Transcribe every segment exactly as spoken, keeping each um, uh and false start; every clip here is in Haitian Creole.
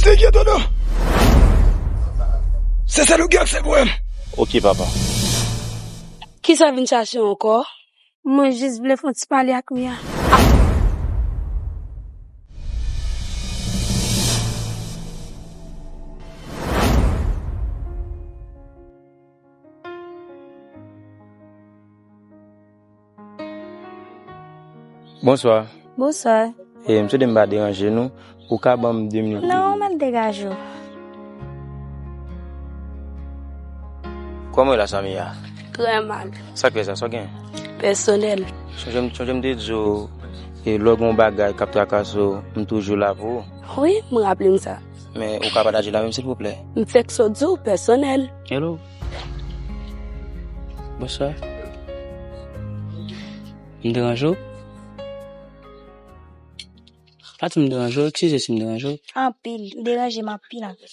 Te kieto non. Se sèl ou ki aksepte pou m. Ok, papa. Kisa vin chache ankò? Mwen jis vle fè yon ti pale ak Mia. Bonswa. Bonswa. E, m swete m pa deranje nou. Ou ka ban m de minit? Non, mwen deranje w. Kòman w ye la, Samia? Trè mal. Sa k fè sa? Sa w gen? Pèsonèl. Sonje m, sonje m te di w, e, lè w gen yon bagay k ap trakase w, m toujou la pou ou. Wi, m raple m sa. Men ou ka pataje l avè m, silvouplè? M fèk sot di w, pèsonèl. Hello. Bonswa. M deranje w? Pa di m deranje w, eskize si m deranje w. Anpil, ou deranje m anpil, anpil.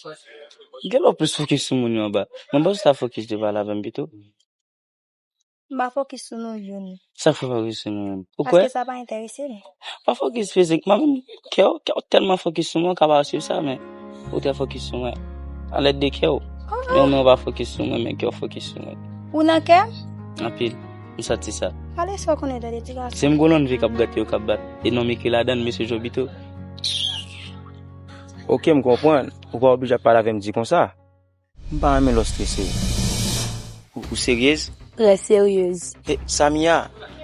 Gen lè w plis fokis sou moun yo anba. Mwen panse w ta fokis de pale avè m pito. M pa fokis sou nou youn. Sa k fè w fokis sou nou youn? Ou kwè? Paske sa pa enterese m. Pa fokis fizikman, menm kè w, kè w tèlman fokis sou mwen, w ka pa swiv sa, men ou trè fokis sou mwen. Anlè de kè w. Men, men w pa fokis sou mwen, men kè w fokis sou mwen. Ou nan kè m? Anpil. M santi sa. Ale sa w konnen tande ti gason. Se m gon lòn vi k ap gate yo k ap bat. E non m ekri ladan l, mesye Jobito. Ok, m konprann. Ou pa oblije ap pale avè m di konsa. M pa renmen lè w strese. Ou, ou seryez? Trè seryez. E, Samia,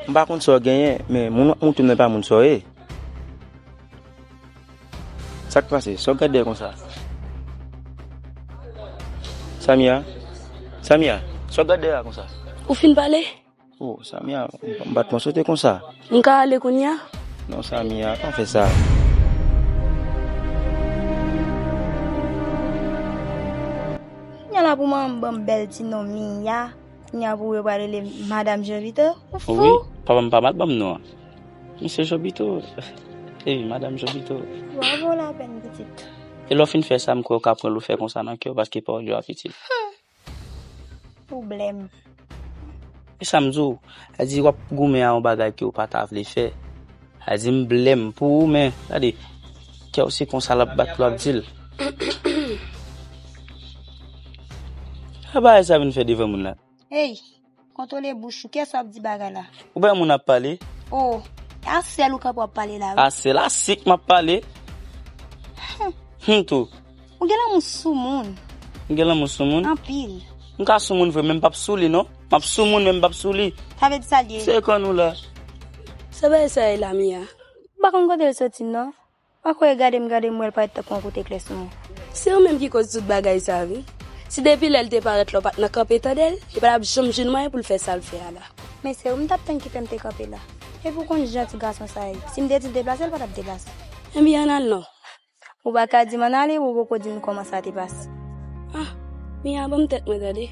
m pa konn sa w genyen, men moun w ap montre m nan pa moun sa w ye. Sa k pase? Sa w gade dèyè konsa? Samia? Samia, sa w gade dèyè a konsa? Ou fin pale? Oh, Samia, m pa t panse w te konsa. M ka ale kounye a? Non, Samia, pa fè sa. Kounye a la pou manman m ban m bèl ti non Mia. Kounye a pou yo pral rele Madam Jovito. Ou fou? Wi, papa m pa mal ban m non an. Mesye Jovito. Ey, Madam Jovito. Bravo, lapèn pitit. E lè w fin fè sa, m kwè w ka pran l ou fè konsa nan kè w, paske pawòl yo ap itil. Hmm. Pwoblèm. E sa m di w, sa di w ap goumen a yon bagay ke w pa ta vle fè. Sa di m blèm pou ou, men, gade, kè w se konsa l ap bat pou l ap di l. Sa bagay sa vin fè devan moun la? Ey, kontwole bouch ou, kiyès w ap di bagay la? Ou bay moun ap pale? Oh, a sèl ou kanpe w ap pale la, wi. A sèl, a sik m ap pale. Hmm. Hmm, tou. Ou gen lanmou sou moun. M gen lanmou sou moun? Anpil. M ka sou moun vre, men m p ap sou li, non. M ap sou moun, men m p ap sou li. Sa vle di sa l ye? Se kò nou la. Sa bagay sa ye la, Mia? M pa konn kote l soti, non. Pa kwè gade m, gade m wè l parèt tankou yon kout eklè sou mwen. Se ou menm ki koz tout bagay sa, wi. Si depi lè l te parèt la, w pa t nan kanpe tande l, li pa t ap janm jwenn mwayen pou l fè sa l fè a la. Men se ou m t ap tann ki fè m te kanpe la. Epi w konn jan ti gason sa ye. Si m te di l deplase, l pa t ap deplase. Ebyen, ann al non. Ou pa ka di m ann ale, ou poko di m kòman sa te pase. Ah, Mia, ban m tèt mwen tande.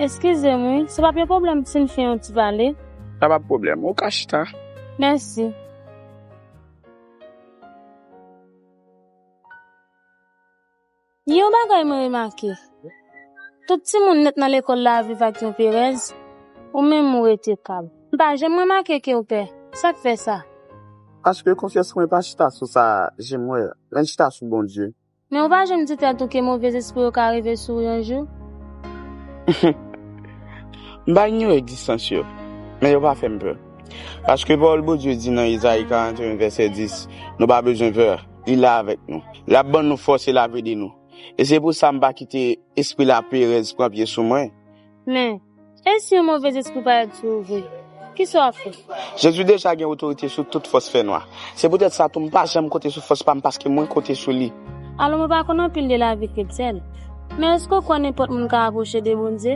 Eskize m wi, se p ap yon pwoblèm si n fè yon ti pale? Sa p ap pwoblèm, ou ka chita. Mèsi. Gen yon bagay mwen remake. Tout timoun nèt nan lekòl la ap viv ak yon perèz, ou menm ou rete kalm. M pa janm remake ke w pè. Sa k fè sa? Paske konsyans mwen pa chita sou sa je m wè, men l chita sou Bondye. Men ou pa janm di tèt ou ke move zespri yo ka rive sou ou yon jou? M pa inyore egzistans yo, men yo pa fè m pè. Paske pawòl Bondye di nan Izayi karannteyen vèsè dis, nou pa bezwen pè, li la avèk nou. L ap ban nou fòs e l ap ede nou. E se pou sa m pa kite espri laperèz pran pye sou mwen. Men, e si yon move zespri parèt sou ou vre? Kisa w ap fè? Jezi deja gen otorite sou tout fòs fènwa. Se poutèt sa tou m pa janm konte sou fòs pa m paske mwen konte sou li. Alò mwen pa konn anpil de lavi kretyèn. Men èske w kwè nenpòt moun ka apwoche de Bondye?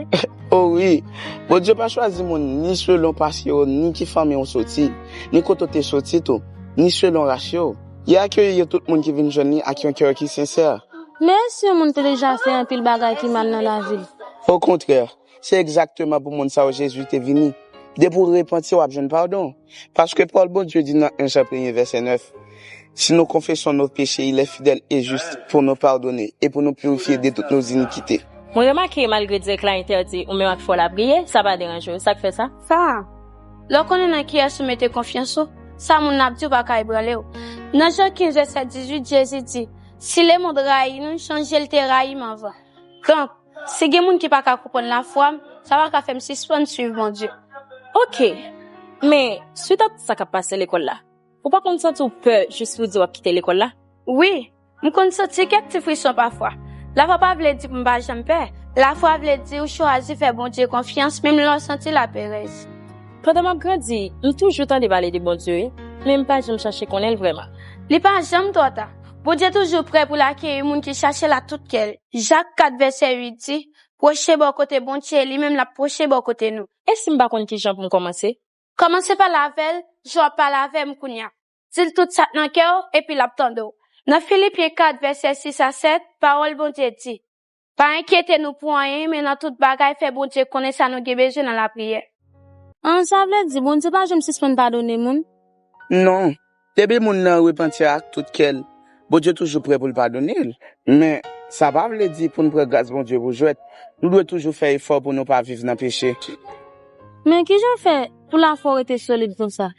O wi! Bondye pa chwazi moun ni selon pase yo, ni ki fanmi w soti, ni kote w te soti tou, ni selon ras yo. Li akeyi tout moun ki vin jwenn li ak yon kè ki sensè. Men si yon moun te deja fè anpil bagay ki mal nan lavi l? Okontrè, se egzakteman pou moun sa yo Jezi te vini. Depi w repanti, w ap jwenn padon. Paske pawòl Bondye di nan en Jan premye vèsè nèf, si nous confessons nos péchés, il est fidèle et juste pour nous pardonner et pour nous purifier de toutes nos iniquités. Mwen remake, malgre dirèk la entèdi, ou menm ak frè w la priye, sa pa deranje w, sa k fè sa? Sa. Lè w konnen nan kiyès ou mete konfyans ou, sa moun nan ap di w pa ka ebranle w. Nan Jan kenz vèsè dizuit, Jezi di, si lemonn rayi nou, jan l te rayi m anvan. Donk, si gen moun ki pa ka konprann lafwa m, sa pa ka fè m sispann swiv Bondye. Oke, men swit ak sa k ap pase lekòl la, ou pa konn santi w pè jis pou di w ap kite lekòl la? Wi, m konn santi kèk ti frison pafwa. Lafwa pa vle di pou m pa janm pè. Lafwa vle di ou chwazi fè Bondye konfyans menm lè w santi l ap erèz. Pandan m ap grandi, m toujou tande pale de Bondye, wi, men m pa janm chache konnen l vrèman. Li pa janm twò ta. Bondye toujou prè pou l akeyi moun ki chache l ak tout kè l. Jak kat vèsè uit di, pwoche bò kote Bondye, li menm l ap pwoche bò kote nou. E si m pa konn ki jan pou m kòmanse? Kòmanse pale avè l, jan w ap pale avè m kounye a. Di l tout sa k nan kè w, epi l ap tande w. Nan Filipyen kat, vèsè sis a sèt, pawòl Bondye di, pa enkyete nou pou anyen, men nan tout bagay, fè Bondye konnen sa nou gen bezwen nan lapriyè. An, sa vle di, Bondye pa janm sispann padone moun? Non. Depi moun nan repanti ak tout kè l, Bondye toujou prè pou l padone l. Men, sa pa vle di pou n pran gras Bondye pou jwèt. Nou dwe toujou fè efò pou nou pa viv nan peche. Men kijan w fè pou lafwa w rete solid konsa?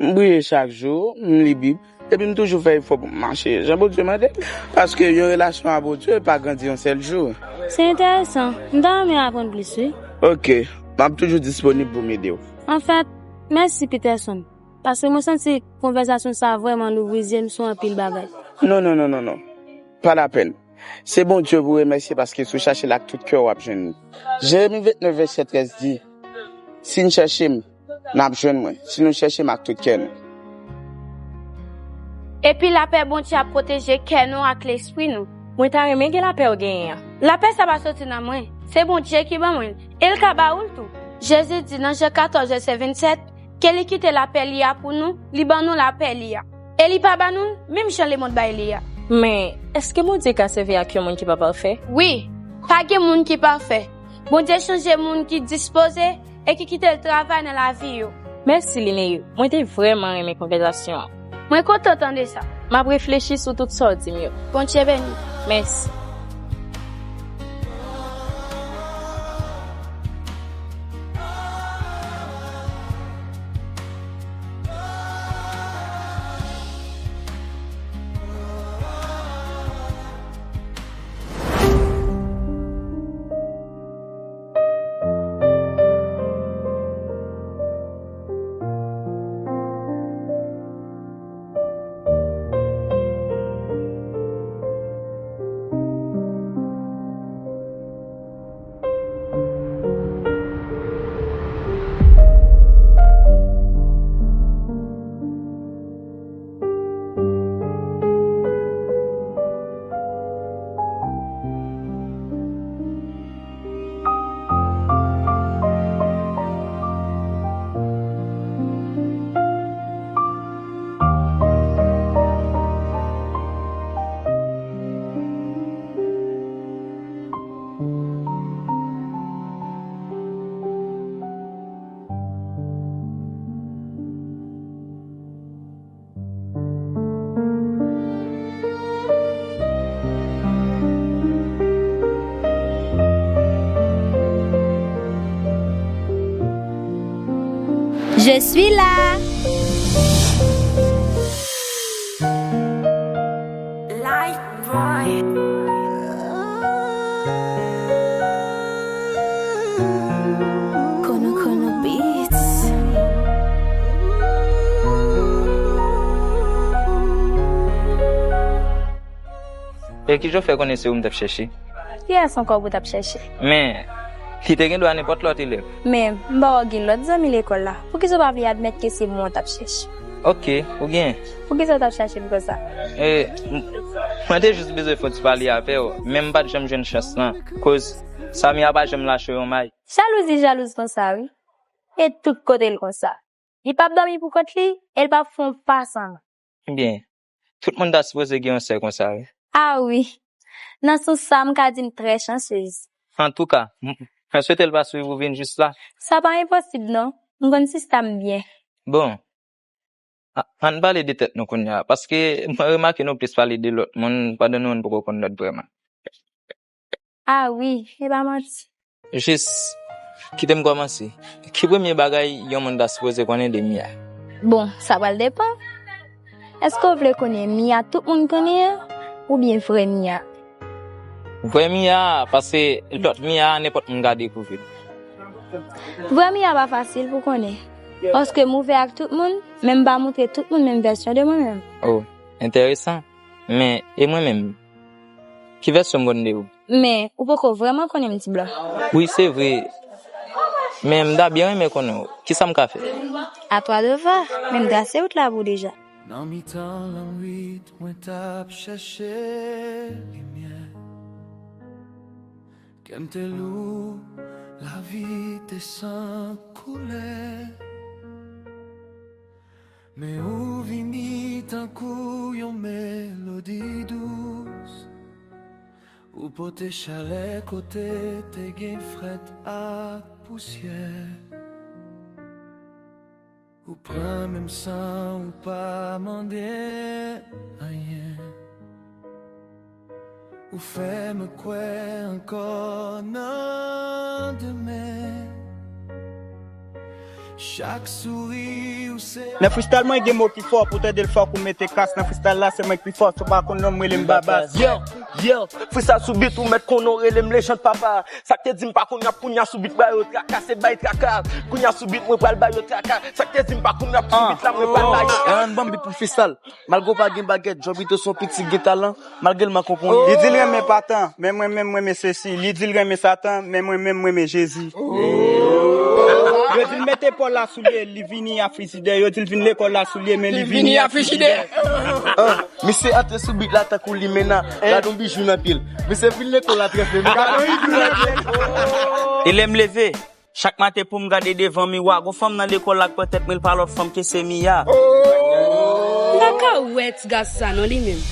M priye chak jou, m li Bib, epi m toujou fè efò pou m mache jan Bondye mande m. Paske yon relasyon a Bondye pa grandi yon sèl jou. Se enteresan. M ta renmen aprann plis, wi. Oke, m ap toujou disponib pou m ede w. Anfèt, mèsi, Peterson. Paske mwen santi konvèsasyon sa a vrèman louvri zye m sou anpil bagay. Non, non, non, non, non. Pa lapèn. Se Bondye pou w remèsye paske si w chache l ak tout kè w, w ap jwenn li. Jeremi vennèf, vèsè trèz di, si n chèche m, n ap jwenn mwen, si nou chèche m ak tout kè nou. Epi lapè Bondye ap pwoteje kè nou ak lespri nou. Mwen ta renmen gen lapè w genyen an. Lapè sa pa soti nan mwen. Se Bondye ki ban mwen l. E l ka ba ou l tou. Jezi di nan Jan katòz, vèsè vennsèt, ke li kite lapè li a pou nou, li ban nou lapè li a. E li pa ba nou l menm jan lemonn bay li a. Men, èske Bondye ka sèvi ak yon moun ki pa pafè? Wi, pa gen moun ki pafè. Bondye chanje moun ki dispoze e ki kite l travay nan lavi yo. Mèsi, Lineyo. Mwen te vrèman renmen konvèsasyon an. Mwen kontan tande sa. M ap reflechi sou tout sa w di m yo. Bondye beni. Mèsi. Je suis là. Life boy. Kono Kono Beats. E kijan w fè konnen se ou m t ap chèche? Kiyès ankò pou w t ap chèche? Men, li te gen dwa nenpòt lòt elèv. Men, m pa wè w gen lòt zanmi lekòl la. Poukisa w pa vle admèt ke se mwen w t ap chèche? Oke, ou gen. Poukisa w t ap chèche m konsa? E, m, mwen te jis bezwen fè yon ti pale avè w, men m pa t janm jwenn chans lan. Koz, Samia pa janm lache yon may. Jalouzi, jalouzi konsa, wi. E tout kote l konsa. Li p ap dòmi pou kont li, e l p ap fè yon pa san mwen. Ebyen, tout moun ta sipoze gen yon sè konsa, wi. A wi. Nan sans sa, m ka di m trè chansez. Antouka, m, mwen swete l pa swiv ou vin jis la. Sa pa enposib non. M konn sista m byen. Bon, a, ann pale de tèt nou kounye a, paske mwen remake nou plis pale de lòt moun pandan nou menm poko konn lòt vrèman. Ah wi, e pa manti. Jis, kite m kòmanse. Ki premye bagay yon moun ta sipoze konnen de Mia? Bon, sa pral depann. Èske w vle konnen Mia tout moun konnen an, oubyen vrè Mia? Vrè Mia, paske lòt Mia, nenpòt moun ka dekouvri l. Vrè Mia pa fasil pou konnen. Paske m ouvè ak tout moun, men m pa montre tout moun menm vèsyon de mwen menm. Oh, enteresan. Men, e mwen menm? Ki vèsyon m konn de ou? Men, ou poko vrèman konnen m, ti blan. Wi, se vre. Men m ta byen renmen konnen w. Kisa m ka fè? À toi de voir. Men m trase wout la pou ou deja. Nan mitan lannwit, mwen t ap chèche limyè. Kè m te lou, lavi te san koulè. Men ou vini tankou yon melodi dous. Ou pote chalè kote te gen frèt ak pousyè. Ou pran menm san ou pa mande anyen. Ou fè mwen kwè ankò nan demen. Chak souri ou se. Nan freestyle mwen gen mo ki fò, pou tande l fòk ou mete kas. Nan freestyle la se mwen k pi fò, si w pa konn non m rele m Babas. Yeah, yeah. Freestyle sou beat ou mèt konnen w rele m lejand papa. Sa k te di m pa konn rap, kounye a sou beat ba yo traka, se bay traka. Kounye a sou beat mwen pral ba yo traka. Sa k te di m pa konn rap, sou beat la mwen pral ba yo. Ryan ban m beat pou freestyle. Malgre w pa gen bagèt, Jovito se yon pitit gen talan. Malgre l manke w pou yon. Li di l renmen Patan, men mwen menm m renmen Sesi. Li di l renmen Satan, men mwen menm m renmen Jezi. Yo di l mete pòl la sou li, li vini a frizidè. Yo di l vin lekòl la sou li, men li vini a frizidè. Ah, misye antre sou beat la tankou limena. Gade yon bijou nan pye l. Misye vin lekòl la trèfle. Gade yon bijou nan pye l. E lè m leve, chak maten pou m gade devan miwa, gon fanm nan lekòl la k pran tèt mwen, l pa lòt fanm ke se Mia. M pa ka wè ti gason sa non li menm.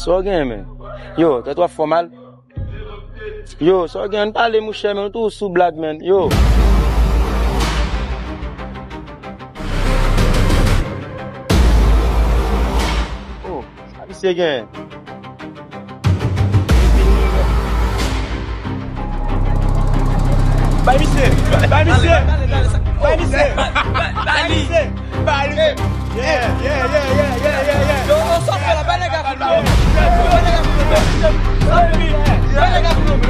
Sa w gen, men? Yo, tèt w ap fè w mal? Yo, sa w gen? Ann pale, mouchè, men, nou toujou sou blag, men. Yo. Oh, sa misye gen? Bay misye! Bay misye! Bay misye! Bay misye! Bay li! Yeah, yeah, yeah, yeah, yeah, yeah, yeah, yeah. Yo, yo, sa fè la, bay nèg la kout la. Bay nèg la kout la. Bay nèg la kout la.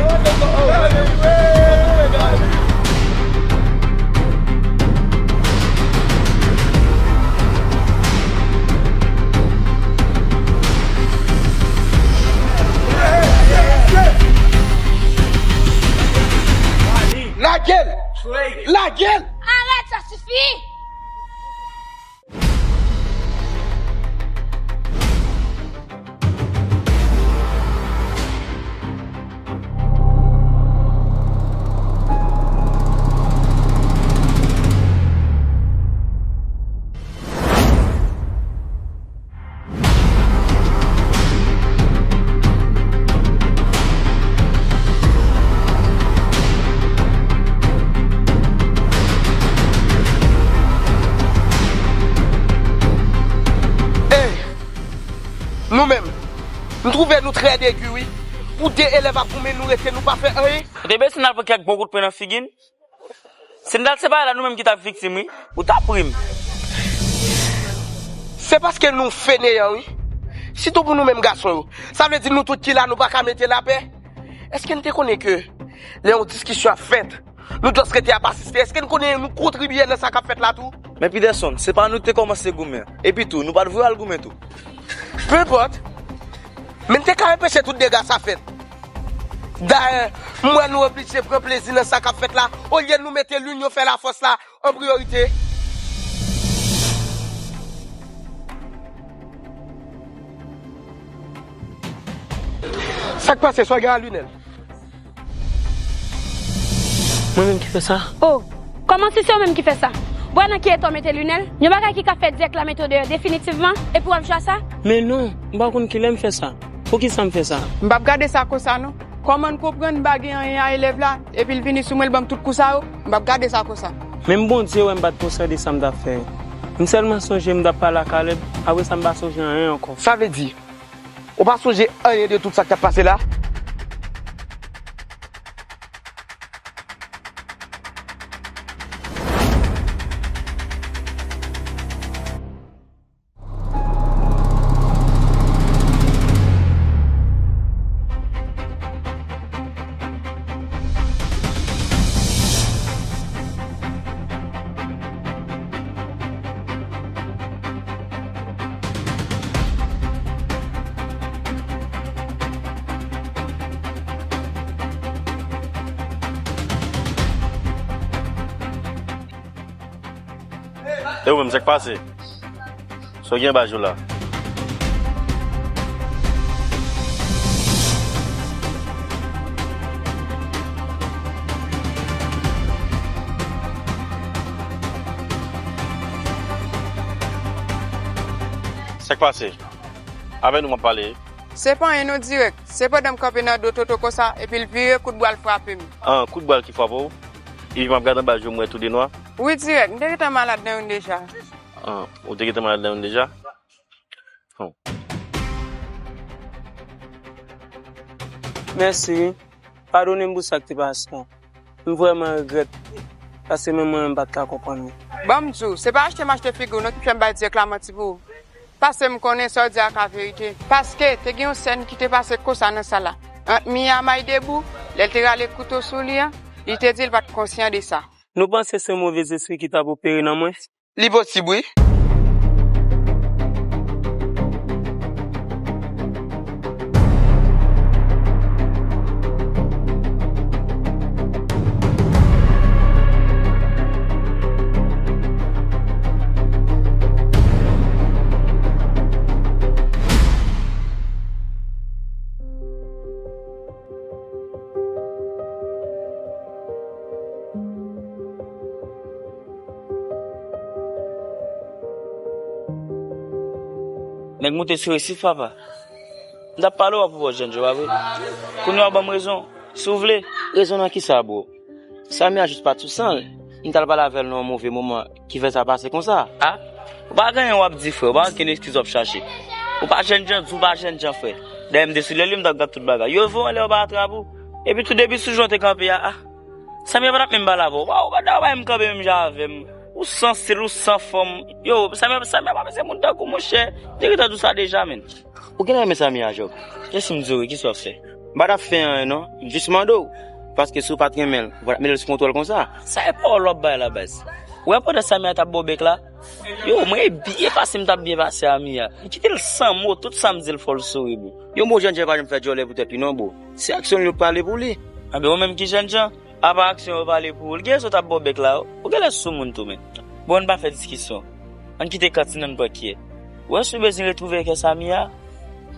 Lage l! Lage l! Arrête, ça suffit! Ey! Nou menm, nou twouve nou trè degi, wi. Pou de elèv ap goumen, nou rete, nou pa fè anyen. Ou te bezwen al pran kèk bon kout pwen nan figi n? Si n t al separe la, nou menm ki t ap viktim, wi. Ou t ap ri m. Se paske nou feneyan, wi. Sitou pou nou menm gason yo. Sa vle di nou tout ki la, nou pa ka mete lapè? Èske n te konnen ke lè yon diskisyon ap fèt, nou just rete ap asiste? Èske n konnen nou kontribye nan sa k ap fèt la tou? Men Peterson, se pa nou ki te kòmanse goumen an. Epi tou, nou pa t voye al goumen tou. Peu importe. Men n te ka anpeche tout dega sa fèt. Dayè, m wè nou oblije pran plezi nan sa k ap fèt la, olye nou mete linyon fè lafòs la an priyorite. Sa k pase, swa gen a Lunel? Mwen menm ki fè sa? Oh, kòman si se ou menm ki fè sa? Ou wè nan ki eta w mete Lunel? Yon bagay ki ka fèt dirèk la mete w deyò definitivman, epi w ap jwe a sa? Men non, m pa konn kilè m fè sa. Poukisa m fè sa? M p ap gade sa konsa non. Kòman n konprann m pa gen anyen a elèv la, epi l vini sou mwen, l ban m tout kou sa yo? M p ap gade sa konsa. Menm Bondye wè m pa t konsyan de sa m t ap fè. M sèlman sonje m t ap pale ak Caleb, apre sa m pa sonje anyen ankò. Sa vle di, ou pa sonje anyen de tout sa k t ap pase la? E ou menm, sa k pase? Sa w gen anba je w la? Sa k pase? Avè nou m ap pale. Se pa anyen non dirèk. Se pandan m kanpe nan do Toto konsa, epi l vire kout bwa l frape m. An, kout bwa l ki frape w? Epi m ap gade anba je w, m wè tou de nwa. Wi dirèk, m te gentan malad nan youn deja. An, ou te gentan malad nan youn deja? Mèsi wi. Padone m pou sa k te pase an. M vrèman regrèt, paske menm mwen menm m pa t ka konprann li. Ban m di w, se pa achte m achte figi w non ki fè m bay dirèk la manti pou ou. Paske m konnen sa w di a ka verite. Paske te gen yon sèn ki te pase konsa nan sal la, ant Mia a May Debou, lè l te rale kouto sou li an, li te di l pa t konsyan de sa. Nou panse se move zespri ki t ap opere nan mwen? Li posib wi. Nèg moute sou resif, papa. M t ap pale w apwopo jèn jan, pa vre? Kounye a w ban m rezon, si w vle. Rezon nan kisa, bro? Samia jis pa t sou san l. M t al pale avè l nan yon move moman ki fè sa pase konsa. A? Ou pa gen anyen w ap di, frè. Ou pa gen okenn eskiz w ap chache. Ou pa jèn jan, di w pa jèn jan, frè. Dayè m te sou lè li, m t ap gad tout bagay. Yo voye w anlè, yo pa atrap ou. Epi tou depi sou jan w te kanpe a, a. Samia pa t ap menm pale avè w. Waw, ou pa ta bay m kanpe menm jan avè m. Ou san stil, ou san fòm. Yo, Samia, Samia pa bezwen moun tankou w, monchè. M te gentan di w sa deja, menn. Ou genlè renmen Samia, Job. Kiyès ki m di w wi, kisa w ap fè? M pa t ap fè anyen, non. M jis mande w. Paske si w pa t renmen l, ou pa t ap mete l sou kontwòl konsa. Sa e pawòl w ap bay la, baz. Ou wè pandan Samia t ap ba w bèk la? Yo, mwen byen pase m t ap byen pase a Mia. M kite l san mo, tout sa m di l fò l souri, bro. Yon bon jèn jan pa janm fè djòlè pou tèt li, non, bro. Se aksyon l yo pale pou li. Anben, ou menm ki jèn jan? Apa aksyon yo pale pou ou, l gen rezon t ap ba w bèk la, ou genlè sou moun tou, men. Bon, ann pa fè diskisyon. Ann kite kantin, ann pran kyè. Ou wè si w bezwen retwouve kè Samia,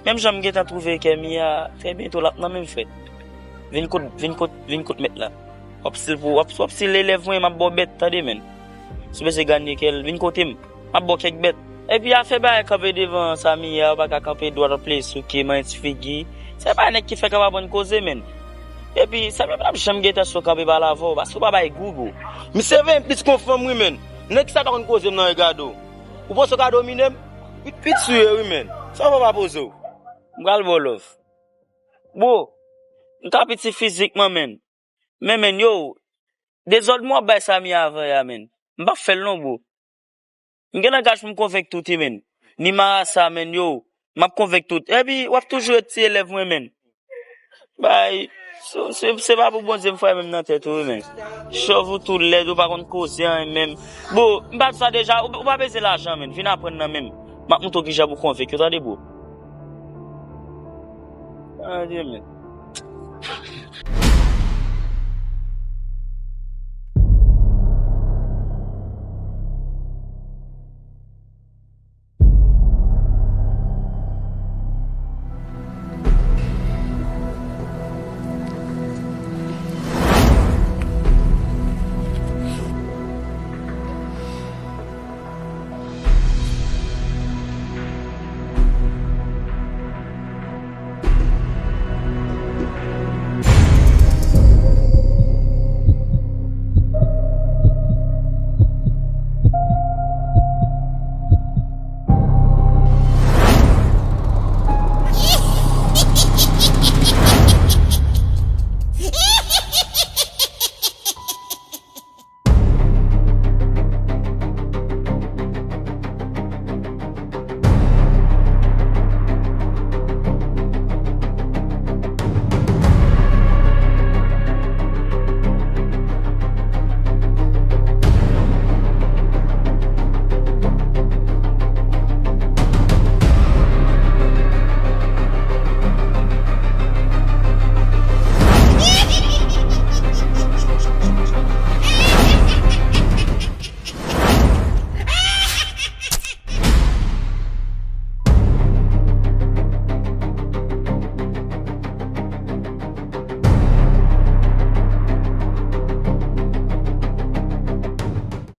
menm jan m gentan twouve kè Mia, trè byento l ap nan men m, frè. Vin kot, vin kot, vin kot mèt la. W ap stil pou, w ap, w ap stil elèv mwen, m ap ba w bèt, tande, menn. Si w bezwen ganye kè l, vin kote m. M ap ba w kèk bèt. Epi afè bagay kanpe devan Samia, ou pa ka kanpe dwat, w ap leve souke, manyen ti figi. Se pa nèg ki fè k ap aprann koze, menn. Epi, Samia pa t ap janm gentan sou kanpe pale avè w, paske w pa bay gou, bro. Misye veye m plis kon fanm, wi, menn. Nèg sa pa konn koze m nan regade w. Ou panse w ka domine m? Pitpit sou ye, wi, menn. Sa w fè w pa poze w? M pral ba w love. Bro, m ka piti fizikman, menn. Men, menn, yo, Dezòd mwen w ap bay Samy avan ya, menn. M p ap fè l non, bro. M gen langaj pou m konvenk tout, wi, menn. Ni marasa, menn, yo. M ap konvenk tout. Epi, w ap toujou ret ti elèv mwen, menn. Bay, se, se, se pa pou Bondye m fè menm nan tèt ou, wi, menn. Chòv ou tou lèd, ou pa konn koze anyen menm. Bro, m pa di sa deja, ou, ou pa bezwen lajan, menn. Vin aprann nan menm. M ap montre w kijan pou konvenk yo, tande, bro. Tande, menn.